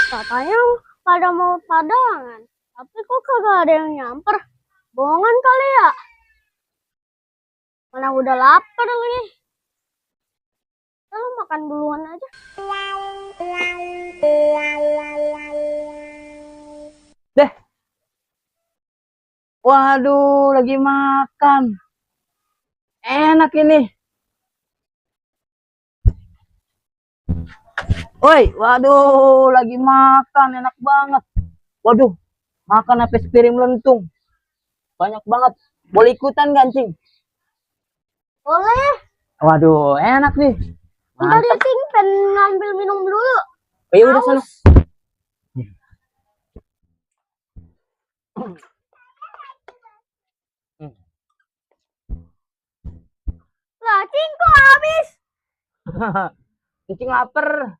Katanya pada mau padangan, tapi kok kagak ada yang nyamper. Bohongan kali ya? Mana udah lapar lagi. Lalu makan duluan aja. Deh, waduh, lagi makan. Enak ini. Woi, waduh, lagi makan, enak banget. Waduh, makan habis piring lentung. Banyak banget. Boleh ikutan gancing? Boleh. Waduh, enak nih. Bentar ya, Mantap. Ting. Pengen ngambil minum dulu. Oh, iya udah sana. Lah, Ting, kok habis? Cing lapar.